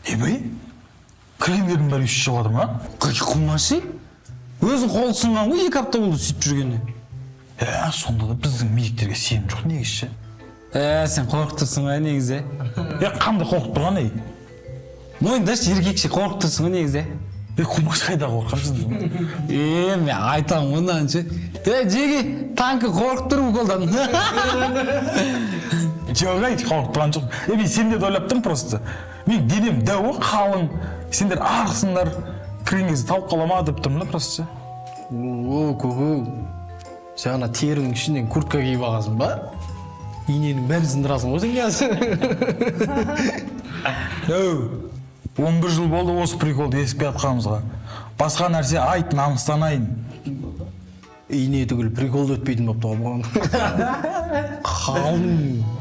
Ебей, кіргендердің бәрі өйстіп шығып жатыр ма? Қумашы, өзің қолы сынған ғой, 2 апта болды сөйтіп жүргеніне. Ә, сонда да біздің медиктерге сенім жоқ негізі ше. Ә, сен қорқып тұрсың ғой негізі. Е, қандай қорқып тұрған, ей? Мойындашы, еркекше қорқып тұрсың ғой негізі. Е, Қумаш, қайда қорқамыз? Е, мен айтамын ғой мынаны ше. Е, жеге, танкі қорқып тұр уколдан. Жоқ, ей, қорқып тұрған жоқ. Е, мен сендерді ойлап тұрмын просто. Мен денем дәу ғой, қалың, сендер арықсыңдар, кірген кезде талып қала ма деп тұрмын да просто ше. О, көке, сен ана терінің ішінен куртка киіп алғансың ба? Иненің бәрін сындырасың ғой сен қазір. Әу, 11 жыл болды осы приколды естіп жатқанымызға. Басқа нәрсе айт, намыстанайын. Ине түгіл, прикол да өтпейтін болыпты ғой бұған. Қалың.